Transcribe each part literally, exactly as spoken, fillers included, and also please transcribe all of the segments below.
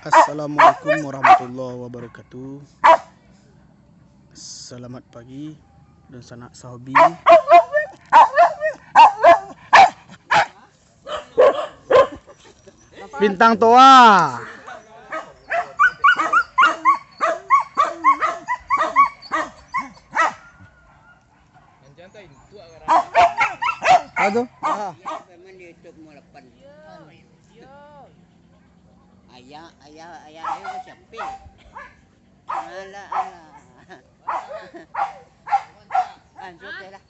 Assalamualaikum warahmatullahi wabarakatuh. Selamat pagi, dunsanak sahobi. Bintang Toa. Apa tu? Ah. Ayah, ayah, ayah, ayah, siapa? Alah, alah. Ah, sudah lah.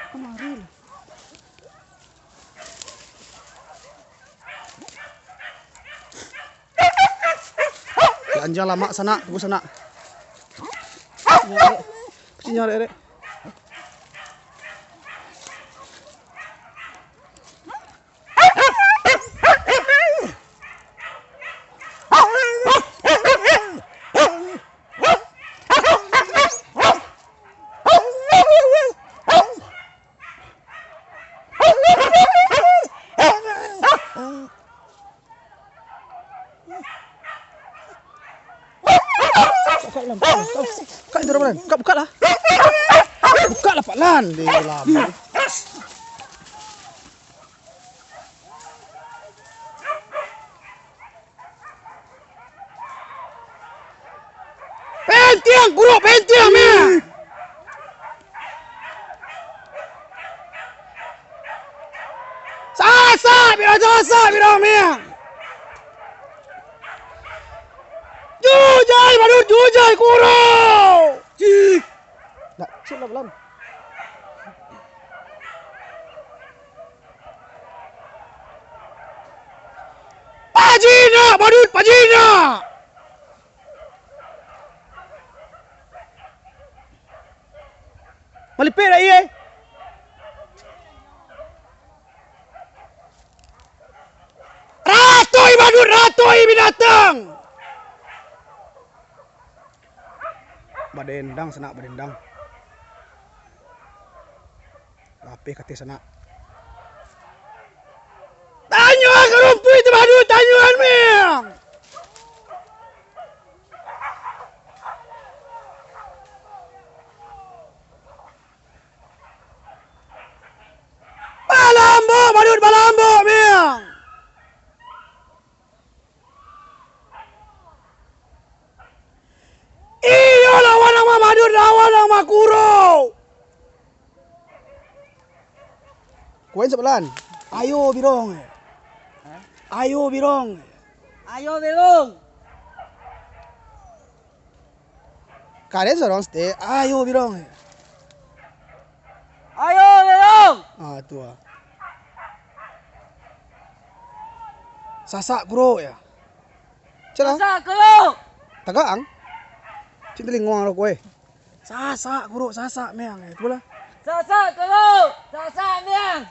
Kamari lah. Lanjang lamak sanak, tunggu sanak. Kucing nyarek, dek. Buka lah, buka lah. Buka lah, Pak Lan. Buka lah, Pak Lan. Di lama. Pentiang, Kuro, pentiang, meh. Sasak, Biro, sasak, Biro, meh. Jujai, Badut, jujai, Kuro. Cik. Dak, cik lah, Blan. Pajinak, Badut, pajinak! Malipek dak, iye? Ratoi, Badut, ratoi, binatang! Badendang, sanak, badendang. Lapeh kateh sanak. Tanyo ka rumpuik tu, Badut, tanyo, meh. Balambok, Badut, balambok, meh. Iyo, lawan Ang Mamadun, lawan Ang Makuro. Kuen sabalah. Ayo, Birong. Hah? Ayo, Birong. Ayo, Birong. Kalian sorong sete, ayo, Birong. Ayo, Birong. Ah, tu ah. Sasak Kuro ya. Cak lah. Sasak Kuro. Tagak ang. Cik telingo ang rokok eh. Sasak Kuro, sasak meang eh. Tu lah. Sasak Kuro, sasak meang.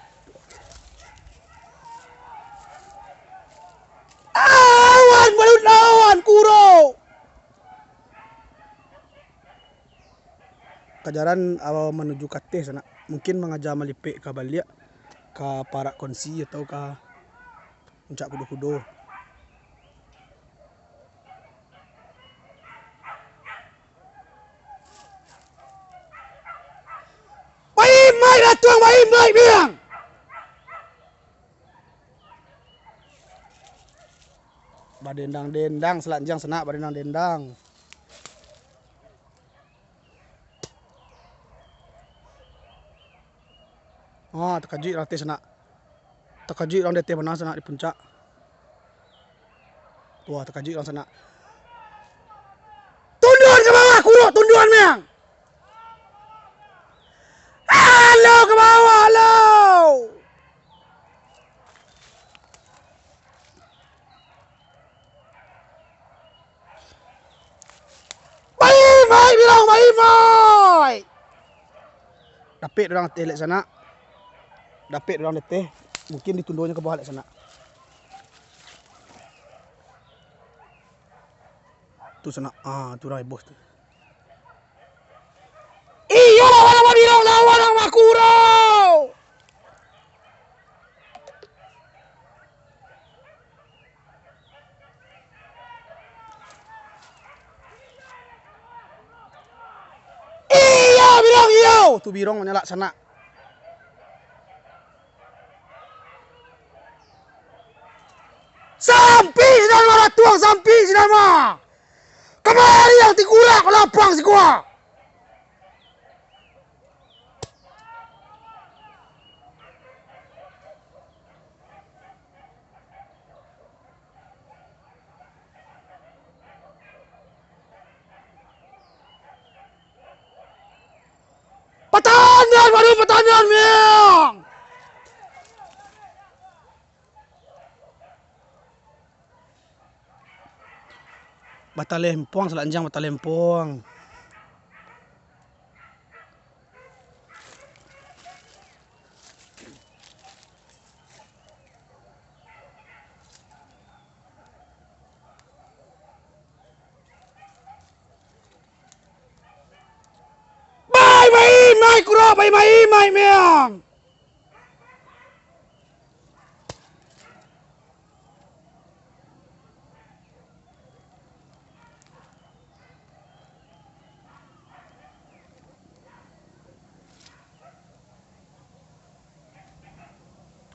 Awan, balut lawan Kuro. Kajaran, ah, manuju ka ateh sanak. Mungkin mangaja malipek ka baliak, ka parak konsi atau ka puncak kudo-kudo. Baimai, Ratuang, baimai, biang! Badendang-dendang salanjang sanak, badendang-dendang. Ah, takajuik lah ateh sanak. Takajuik urang di ateh bana sanak, di puncak. Wah, takajuik urang sanak. Tunduan ka bawah, Kuro, tunduan, meang! Halo ka bawah, halo! Baimai, Birong, Mai! Dapek urang ateh lek sanak. Dapek urang ateh. Mungkin ditundonyo ka bawah lek sanak. Tu sanak. Ah, tu urang bos tu. Iyo, lawan Amak Birong, lawan Amak Kuro! Iyo, Birong, iyo! Tu Birong manyalak sanak. Sampik sinan mah, Datuang, sampik sinan mah! Kamari ang tikurak lapang sikua! Patandan baru, patandan, Miang! Batalempong, salanjang batalempong. Bai, bai, mai, Kuro, bai, bai, mai, Miang.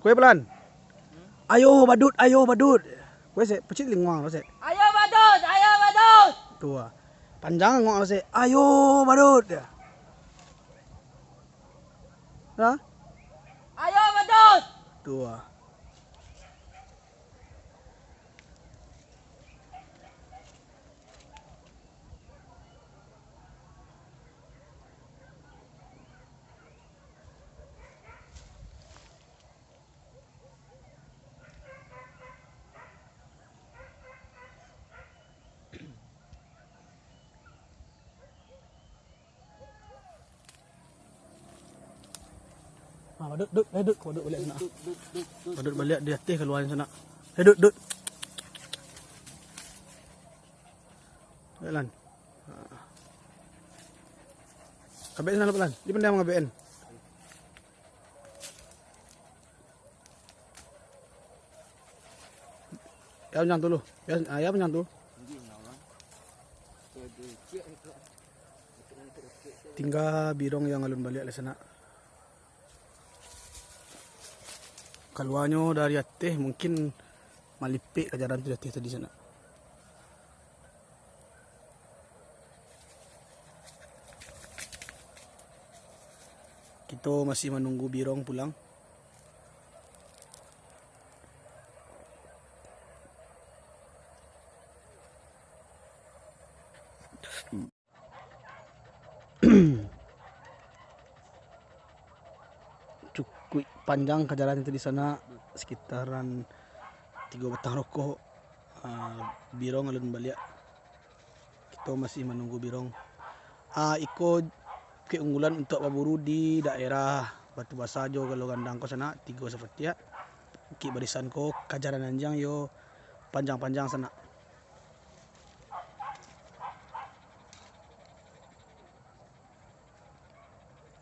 Kue pelan. Ayo badut, ayo badut. Kue sek, pecik linguang lo sek. Ayo badut, ayo badut. Tu ah. Panjang ngok lo sek. Ayo badut. Ha? Ayo badut. Tu ah. Ha, badut, dut, eh, dut, badut baliak sanak. Badut baliak di ateh kaluarnyo sanak. Eh, dut, dut. Baliak, Lan. Ha. Kabek sanak, Lan. Di pandai mangabek, Lan. Ya, panjang tu lu. Ya, ah, ya, panjang tu. Tingga Birong yang alun baliak lai sanak. Kaluanyo dari ateh mungkin malipek ka jalan tu di ateh tadi sanak. Kito masih manunggu Birong pulang. Cukuik panjang ka jalan tadi sanak, sekitaran tigo batang rokok. Ah, Birong alun baliak. Kito masih manunggu Birong. Ah, iko Bukik Unggulan untuak baburu di daerah Batu Basa jo Galo Gandang ko sanak, tigo sapatiak. Bukik Barisan ko ka jalan anjiang yo panjang-panjang sanak.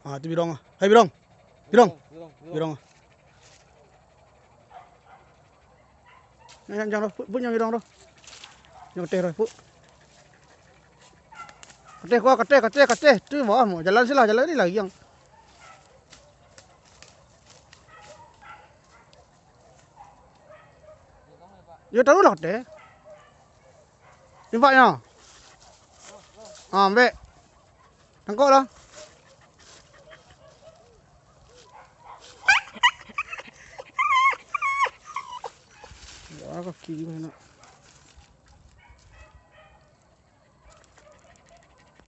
Ah, tu Birong ah. Hai, Birong. Birong. Birong, Birong. Birong ah. Jangan, jangan, Bro. Put, put, jangan Birong, Bro. Jangan kateh, Bro. Put. Kateh, kuah, kateh, kateh, kateh. Tu bawah mau. Jalan silah, jalan ni lagi yang. Yo, taruh lah kateh. Timpaknyo. Ah, ambek. Tangkok lah. Ya, kaki juga enak.